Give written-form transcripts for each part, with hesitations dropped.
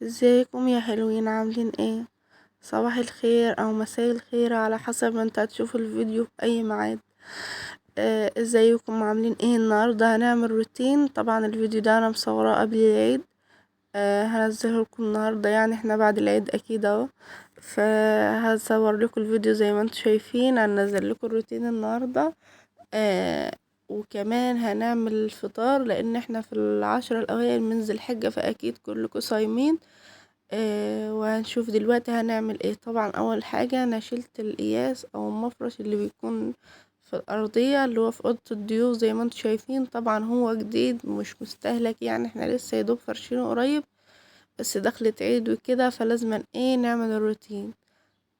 ازيكم يا حلوين؟ عاملين ايه؟ صباح الخير او مساء الخير على حسب ما انت هتشوف الفيديو في اي ميعاد. ازيكم عاملين ايه؟ النهارده هنعمل روتين. طبعا الفيديو ده انا مصوراه قبل العيد، هنزله لكم النهارده، احنا بعد العيد اكيد اهو، فهصور لكم الفيديو زي ما انتم شايفين. هنزل لكم الروتين النهارده، وكمان هنعمل الفطار لان احنا في العشر الاوائل من ذي الحجه، فاكيد كلكم صايمين. وهنشوف دلوقتي هنعمل ايه. طبعا اول حاجه انا شلت القياس او المفرش اللي بيكون في الارضيه اللي هو في اوضه الضيوف زي ما انتم شايفين. طبعا هو جديد مش مستهلك، احنا لسه يدوب فرشينه قريب، بس دخلت عيد وكده فلازم نعمل الروتين.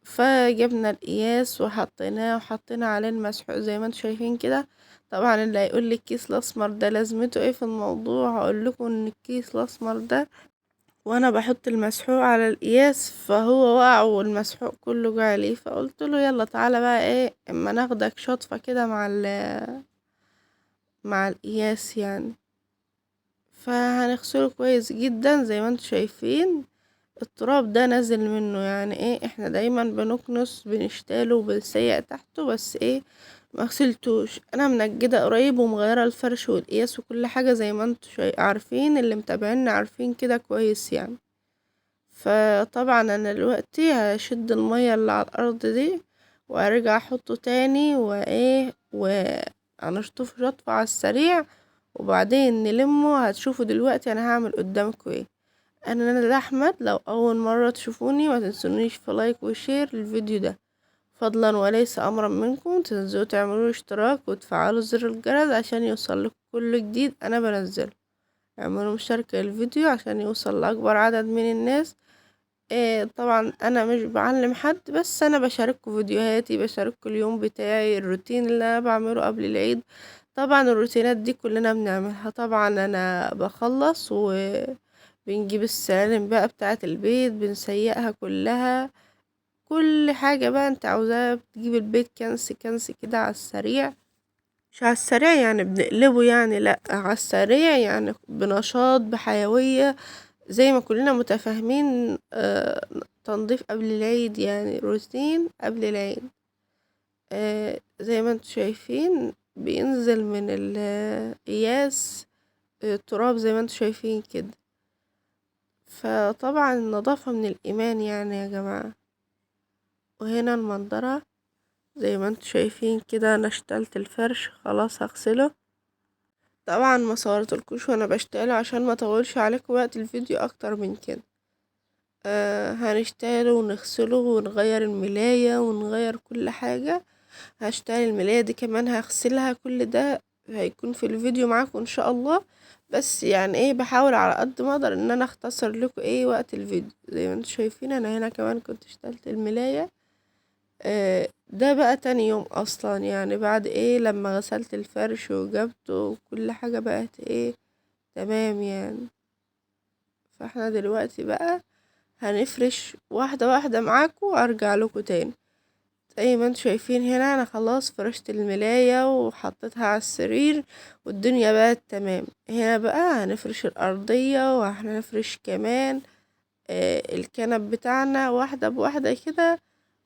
فجبنا القياس وحطيناه وحطينا عليه المسحوق زي ما انتم شايفين كده. طبعا اللي هيقول لي الكيس الاسمر ده لازمته ايه في الموضوع، هقول لكم ان الكيس الاسمر ده وانا بحط المسحوق على القياس فهو وقع والمسحوق كله جه عليه، فقلت له يلا تعالى بقى اما ناخدك شطفه كده مع القياس. فهنغسله كويس جدا زي ما انتم شايفين، التراب ده نازل منه. احنا دايما بنكنس بنشتاله وبنسيق تحته، بس ما غسلتوش. انا منجده قريب ومغيره الفرش والقياس وكل حاجه زي ما انتم عارفين، اللي متابعينا عارفين كده كويس. فطبعا انا دلوقتي هشد الميه اللي على الارض دي وارجع احطه تاني وهنشطفه شطفه على السريع وبعدين نلمه. هتشوفوا دلوقتي انا هعمل قدامكم ايه. انا ندى احمد، لو اول مره تشوفوني ما تنسونيش في like و share للفيديو ده، فضلا وليس امرا منكم تنزلوا تعملوا اشتراك وتفعلوا زر الجرس عشان يوصل لكم كل جديد انا بنزله. اعملوا مشاركه للفيديو عشان يوصل لاكبر عدد من الناس. طبعا انا مش بعلم حد، بس انا بشارككم فيديوهاتي، بشارككم اليوم بتاعي، الروتين اللي انا بعمله قبل العيد. طبعا الروتينات دي كلنا بنعملها. طبعا انا بخلص وبنجيب السلالم بقى بتاعه البيت بنسيقها كلها، كل حاجة بقى انت عاوزاها. بتجيب البيت كنس كنس كده على السريع، مش على السريع يعني بنقلبه، لا على السريع يعني بنشاط بحيوية زي ما كلنا متفاهمين. تنظيف قبل العيد يعني روتين قبل العيد. زي ما انتم شايفين بينزل من القياس التراب زي ما انتم شايفين كده. فطبعا النظافة من الإيمان يا جماعة. وهنا المنظرة زي ما انتم شايفين كده، انا اشتلت الفرش خلاص هغسله. طبعا ما صورتلكوش وانا بشتله عشان ما اطولش عليكم وقت الفيديو اكتر من كده. هنشتله ونغسله ونغير الملاية ونغير كل حاجة. هشتغل الملاية دي كمان هغسلها، كل ده هيكون في الفيديو معاكم ان شاء الله. بس بحاول على قد ما اقدر ان انا اختصر لكم وقت الفيديو. زي ما انتم شايفين انا هنا كمان كنت اشتغلت الملاية. ده بقى تاني يوم اصلا، بعد لما غسلت الفرش وجبته وكل حاجة بقت تمام. فاحنا دلوقتي بقى هنفرش واحدة واحدة معاكم وارجع لكم تاني. زي ما انتم شايفين هنا انا خلاص فرشت الملاية وحطيتها على السرير والدنيا بقت تمام. هنا بقى هنفرش الارضية وهنفرش كمان الكنب بتاعنا واحدة بواحدة كده،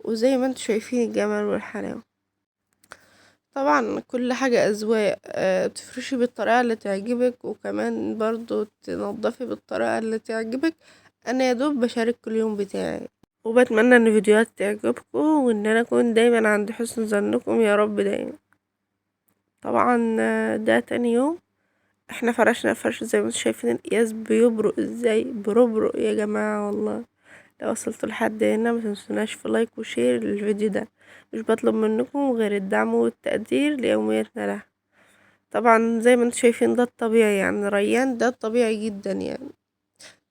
وزي ما انتم شايفين الجمال والحلاوة. طبعا كل حاجة اذواق، تفرشي بالطريقة اللي تعجبك وكمان برضو تنظفي بالطريقة اللي تعجبك. انا يا دوب بشارك كل يوم بتاعي، وبتمنى ان فيديوهات تعجبكم وان انا اكون دايما عند حسن ظنكم يا رب دايما. طبعا ده تاني يوم احنا فرشنا الفرش زي ما انتم شايفين القياس بيبرق ازاي، بيبرق يا جماعة والله. لو وصلتوا لحد هنا ما تنسوناش في like و share للفيديو ده، مش بطلب منكم غير الدعم والتقدير ليومياتنا لها. طبعا زي ما انتم شايفين ده الطبيعي، ريان ده الطبيعي جدا.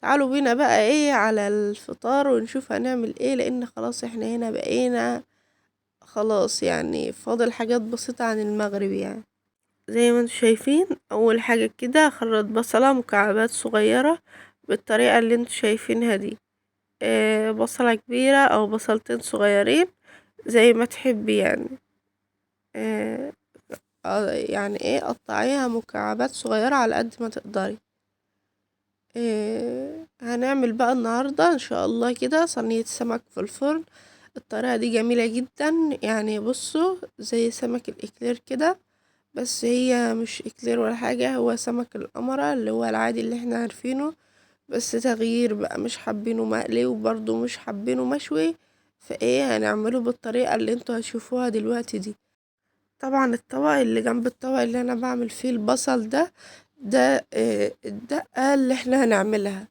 تعالوا بينا بقى على الفطار ونشوف هنعمل ايه، لان خلاص احنا هنا بقينا خلاص فاضل حاجات بسيطة عن المغرب. زي ما انتم شايفين اول حاجة كده خلط بصلة مكعبات صغيرة بالطريقة اللي انتم شايفينها دي، بصلة كبيرة او بصلتين صغيرين زي ما تحبي. قطعيها مكعبات صغيرة على قد ما تقدري. هنعمل بقى النهاردة ان شاء الله كده صينية سمك في الفرن. الطريقة دي جميلة جدا، يعني بصوا زي سمك الاكلير كده، بس هي مش اكلير ولا حاجة، هو سمك القمرة اللي هو العادي اللي احنا عارفينه، بس تغيير بقى، مش حابينه مقلي وبرضو مش حابينه مشوي، فايه هنعمله بالطريقة اللي انتوا هتشوفوها دلوقتي دي. طبعا الطبق اللي جنب الطبق اللي انا بعمل فيه البصل ده الدقة اللي احنا هنعملها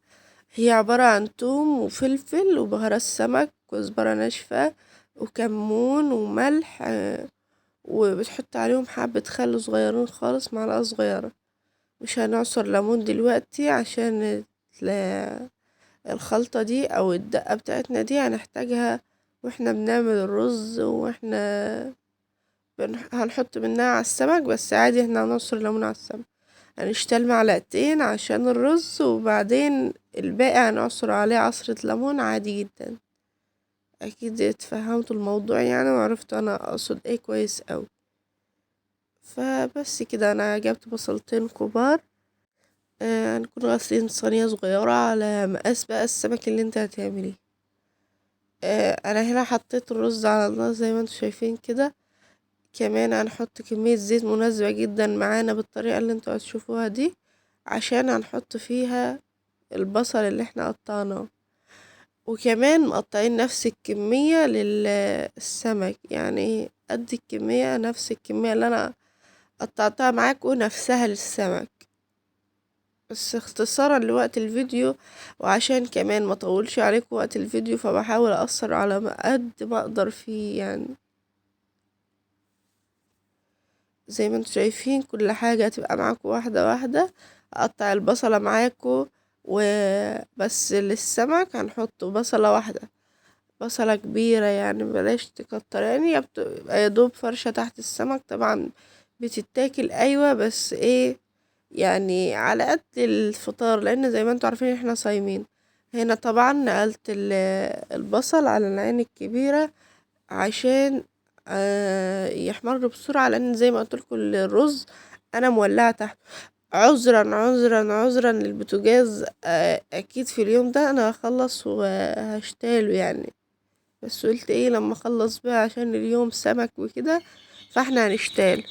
هي عبارة عن توم وفلفل وبهارات سمك وكزبرة ناشفة وكمون وملح، وبتحط عليهم حبة خل صغيرين خالص، معلقة صغيرة. مش هنعصر ليمون دلوقتي عشان الخلطة دي او الدقة بتاعتنا دي هنحتاجها واحنا بنعمل الرز، واحنا هنحط منها على السمك، بس عادي احنا هنعصر ليمون على السمك. هنشتغل معلقتين عشان الرز، وبعدين الباقي هنعصر عليه عصرة ليمون عادي جدا. اكيد اتفهمتوا الموضوع وعرفتوا انا اقصد ايه كويس اوي. فبس كده انا جبت بصلتين كبار، هنكون غاسلين صينية صغيرة على مقاس بقى السمك اللي انت هتعمليه. انا هنا حطيت الرز على النار زي ما انتم شايفين كده. كمان هنحط كمية زيت مناسبة جدا معانا بالطريقة اللي انتوا هتشوفوها دي، عشان هنحط فيها البصل اللي احنا قطعناه، وكمان مقطعين نفس الكمية للسمك، يعني قد الكمية نفس الكمية اللي انا قطعتها معاكم نفسها للسمك، بس اختصارا لوقت الفيديو وعشان كمان ما اطولش عليكم وقت الفيديو، فبحاول اقصر على قد ما اقدر فيه. زي ما انتم شايفين كل حاجة هتبقى معاكم واحدة واحدة. اقطع البصلة معاكم، وبس للسمك هنحط بصلة واحدة، بصلة كبيرة بلاش تكتر، هي بتبقى يا دوب فرشة تحت السمك. طبعا بتتاكل ايوه، بس ايه على قد الفطار، لان زي ما انتم عارفين احنا صايمين. هنا طبعا نقلت البصل على العين الكبيرة عشان يحمر بسرعة، لان زي ما قلت لكم الرز انا مولعه تحت. عذرا عذرا عذرا للبوتاجاز، اكيد في اليوم ده انا هخلص وهشتاله، بس قلت ايه لما اخلص بقى عشان اليوم سمك وكده، فاحنا هنشتاله.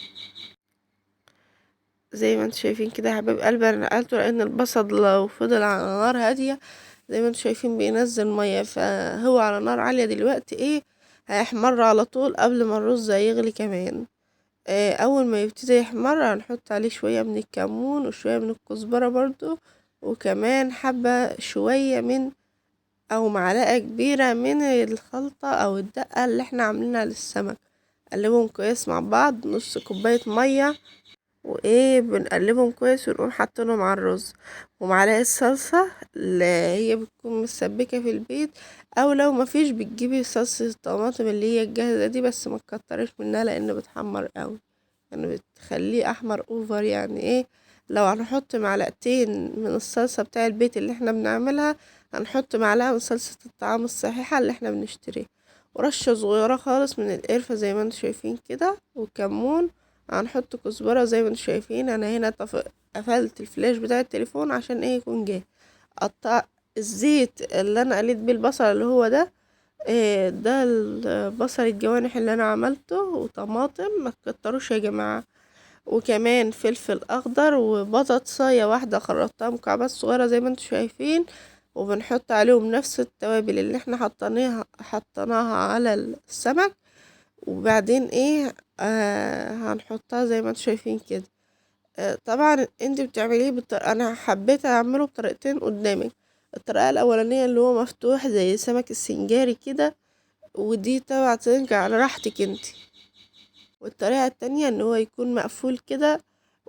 زي ما انتم شايفين كده يا حبايب قلبي انا نقلته، لان البصل لو فضل على نار هاديه زي ما انتم شايفين بينزل ميه، فهو على نار عاليه دلوقتي ايه هيحمر على طول قبل ما الرز هيغلي كمان. اول ما يبتدي يحمر هنحط عليه شويه من الكمون وشويه من الكزبره برضو، وكمان حبه شويه من او معلقه كبيره من الخلطه او الدقه اللي احنا عاملينها للسمك. قلبهم كويس مع بعض، نص كوبايه ميه وايه بنقلبهم كويس ونقوم حاطينهم على الرز، ومعلقه صلصه اللي هي بتكون مسبكه في البيت، او لو مفيش بتجيبي صلصه الطماطم اللي هي الجاهزه دي، بس ما تكتريش منها لان بتحمر قوي، بتخليه احمر اوفر. لو هنحط معلقتين من الصلصه بتاع البيت اللي احنا بنعملها، هنحط معلقه من صلصه الطعام الصحيحه اللي احنا بنشتريها، ورشه صغيره خالص من القرفه زي ما انتم شايفين كده، وكمون، هنحط كزبره زي ما انتم شايفين. انا هنا قفلت الفلاش بتاع التليفون عشان ايه يكون جاهز. قطع الزيت اللي انا قليت بيه البصل اللي هو ده، ده البصل الجوانح اللي انا عملته، وطماطم ما تكتروش يا جماعه، وكمان فلفل اخضر، وبطاطسايه واحده خرطتها مكعبات صغيره زي ما انتم شايفين، وبنحط عليهم نفس التوابل اللي احنا حطيناها على السمك، وبعدين هنحطها زي ما انتم شايفين كده. طبعا انت بتعمليه انا حبيت اعمله بطريقتين قدامك. الطريقه الاولانيه اللي هو مفتوح زي سمك السنجاري كده، ودي طبعا تنجح على راحتك انت، والطريقه التانية ان هو يكون مقفول كده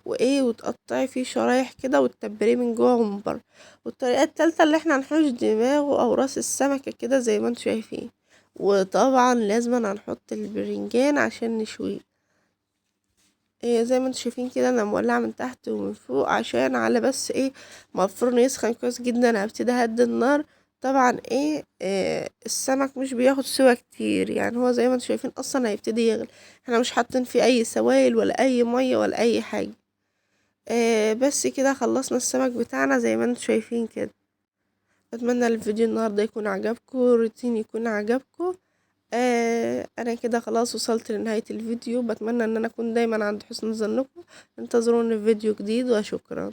وتقطعي فيه شرايح كده وتتبليه من جوه ومن بره. والطريقه التالتة اللي احنا هنحوش دماغه او راس السمكه كده زي ما انتم شايفين، وطبعا لازم هنحط البرنجان عشان نشويه. زي ما انتم شايفين كده انا مولعه من تحت ومن فوق عشان على بس ما الفرن يسخن كويس جدا هبتدي اهدي النار. طبعا السمك مش بياخد سوا كتير، هو زي ما انتم شايفين اصلا هيبتدي يغلي، احنا مش حاطين فيه اي سوائل ولا اي ميه ولا اي حاجه. بس كده خلصنا السمك بتاعنا زي ما انتم شايفين كده. اتمنى الفيديو النهارده يكون عجبكم، الروتين يكون عجبكم. انا كده خلاص وصلت لنهاية الفيديو. بتمنى ان انا اكون دايما عند حسن ظنكم. انتظروني في فيديو جديد، وشكرا.